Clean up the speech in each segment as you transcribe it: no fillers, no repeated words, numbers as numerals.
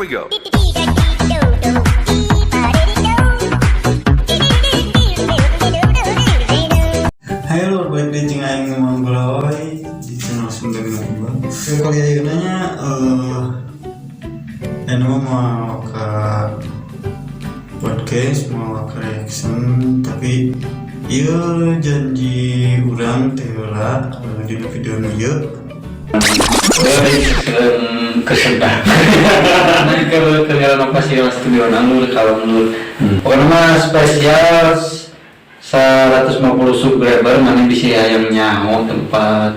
We go. Hai lur, balik deui jeung aing Mang Gloy di channel Sunda Guna. Oke, kali ayeuna nya anu mau ke podcast, mau ke reaction, tapi ieu janji urang teh heula dina video nu ieu. Kesedang. Nah, ke renovasi studio lur, kalau menurut pokoknya mah spesial 150 subscriber, mana bisa yang nyaho tempat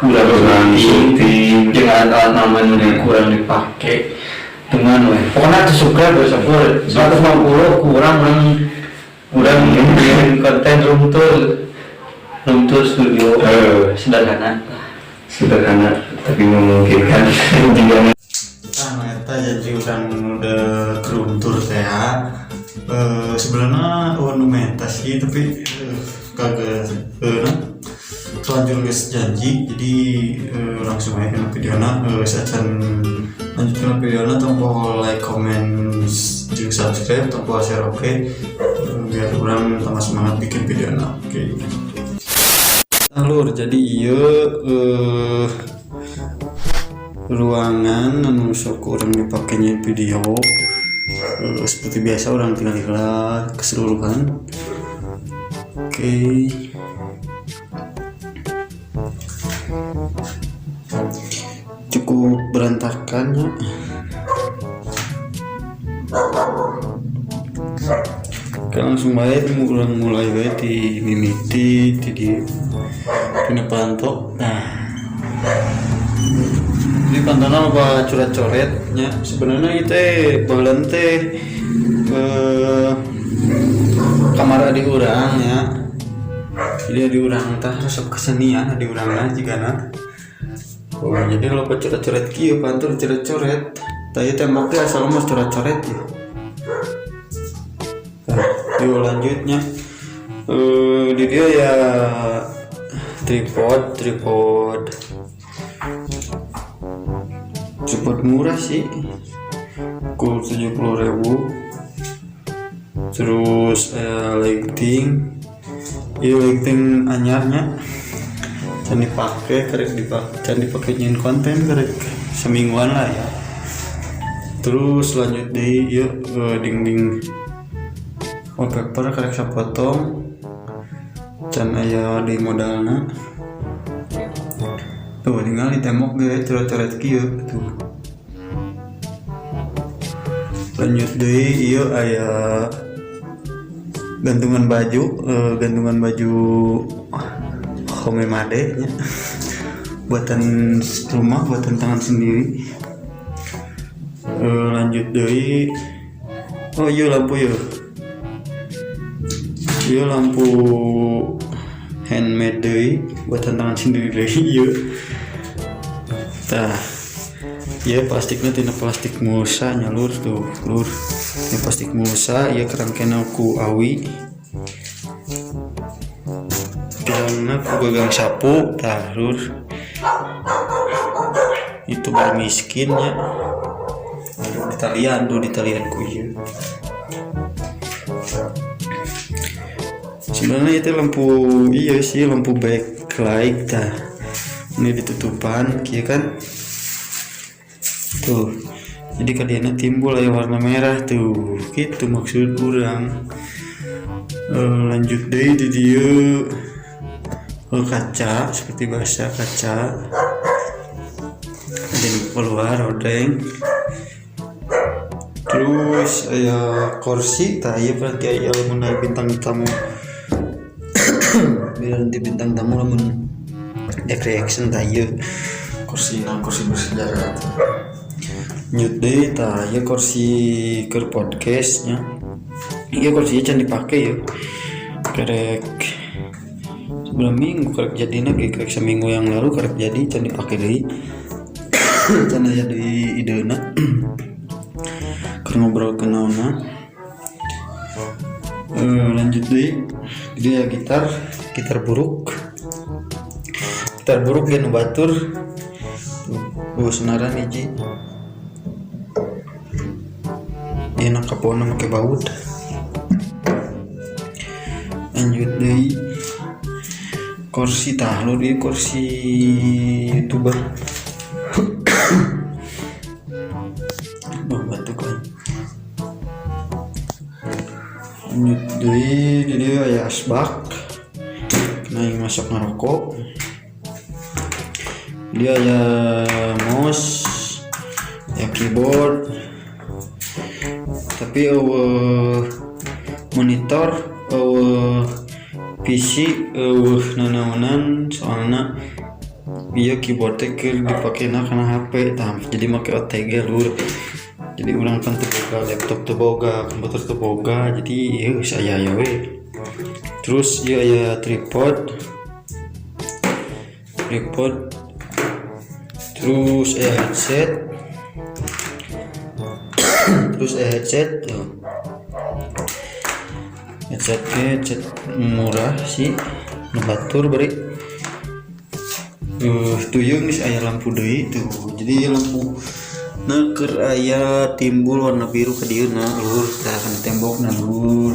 urang Urang syuting syuting. jeung alat-alat nama nu kurang dipake dengan we pokoknya tuh subscriber sepuluh 150 kurang urang urang bikin konten room tour studio sederhana. Sederhana tapi memungkinkan jika Nah, eta janji urang udah room tour teh ya. Sebenarnya nu menta sih, tapi kagak nah, terlanjur geus janji, jadi langsung aja kana videona. Sacan lanjut kana videona, tong poho like, comment, jeung subscribe, tong poho share, oke. Biar urang tambah semangat bikin videona, oke. Nah, lur, jadi ieu ruangan anu sok urang dipakainya video. Seperti biasa urang tinggal heula keseluruhan, oke. Cukup berantakan ya. Oke, langsung bae urang mulai bae di mimiti di dina panto. Nah, ini pantona apa coret-coret nya. Sebenarnya itu baheula teh kamar adik urang ya. Jadi adik urang tah resep kesenian, adik urang jigana. Oh, jadi loba coret-coret kieu, panto coret-coret. Tadi temboknya asal mah coret-coret ya. Nah, yuk lanjutnya. Di dia ya tripod, tripod, tripod murah sih, kur 70.000. Terus lighting, iya lighting anyarnya, can dipake, karek dipake, can dipake nyieun konten, karek semingguan lah ya. Terus lanjut di ieu dinding wallpaper karek sapotong, can aya di modalna. Tuh, tinggal di tembok ge coret-coret kieu tuh. Lanjut deui, ieu aya gantungan baju, gantungan baju homemade nya, buatan rumah, buatan tangan sendiri. Lanjut deui, oh iya lampu ya, iya lampu handmade deui, buatan tangan sendiri deui ieu. Tah, ya plastiknya tina plastik mulsa nya lur, tuh lur, ini plastik mulsa ya, kerangkena ku awi, gagangna ku gagang sapu. Tah lur, itu baru miskin ya, di talian tuh, di talian ku ieu. Sebenarnya itu lampu, iya sih lampu backlight. Tah, ini ditutupan kieu kan tuh, jadi kalian timbul ya warna merah tuh, gitu maksud urang. Lanjut deh, di dia kaca seperti biasa, kaca dan keluar odeng. Terus aya kursi. Tah iya, berarti aya lamun aya bintang tamu, nanti bintang tamu lamun dek reaction. Tah ieu kursi, nah kursi bersejarah. Nyut deui, tah ieu kursi keur podcast nya. Iya, kursinya can dipake ya, kerek sebelum minggu kerek jadina ge, kerek seminggu yang lalu kerek jadi, can dipake deui, can aya deui ideuna keur ngobrol ke naonna. Lanjut deui, jadi ya gitar, gitar buruk, gitar buruk ya nu batur tuh, senaran hiji. Ieu na kapona make baut. Lanjut deui kursi, tah lur, ieu kursi youtuber. Duh, batuk kan. Lanjut deui di dieu aya asbak. Nah, yang masuk ngerokok. Dia aya mouse, ya keyboard, tapi euweuh monitor, euweuh PC, euweuh nanaonan, soalna ieu keyboard teh keur dipakena kana HP tah, jadi make OTG, lur. Jadi urang kan teu boga laptop, teu boga komputer, teu boga, jadi ieu geus aya we. Terus ieu aya tripod, tripod, terus aya headset, terus aya headset tuh. Headset, headset murah sih, nu batur beri. Tuh ieu geus aya lampu deui tuh. Jadi lampu nah keur aya timbul warna biru ka dieu na, lur, tah kana tembok na, lur.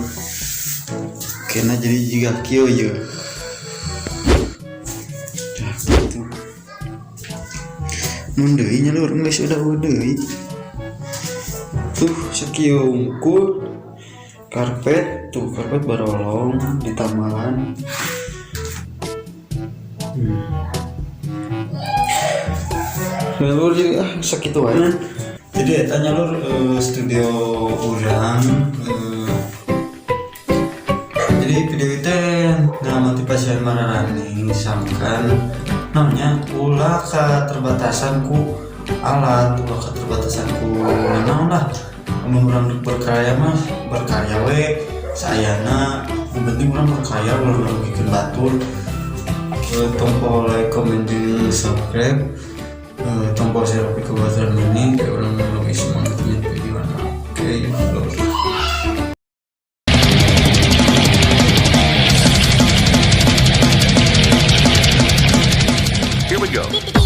Kena jadi jiga kieu ye. Tah gitu. Mun deui nya, lur, geus udah deui. Tuh sakieu wungkul karpet tuh, karpet barolong ditambalan. Lur, jadi ah sakitu wae. Jadi eta nya, lur, studio urang. Jadi video itu nah motivasi mararaneh sangkan namanya ulah keterbatasan ku alat, ulah keterbatasan ku naon lah. Amun urang berkarya mah berkarya we sayana, yang penting urang berkarya, ulah ngarugikeun batur. Tombol like, comment, jeung subscribe. Tombol share ke baturan ini kayak urang lebih semangat video. Oke, lur. Here we go.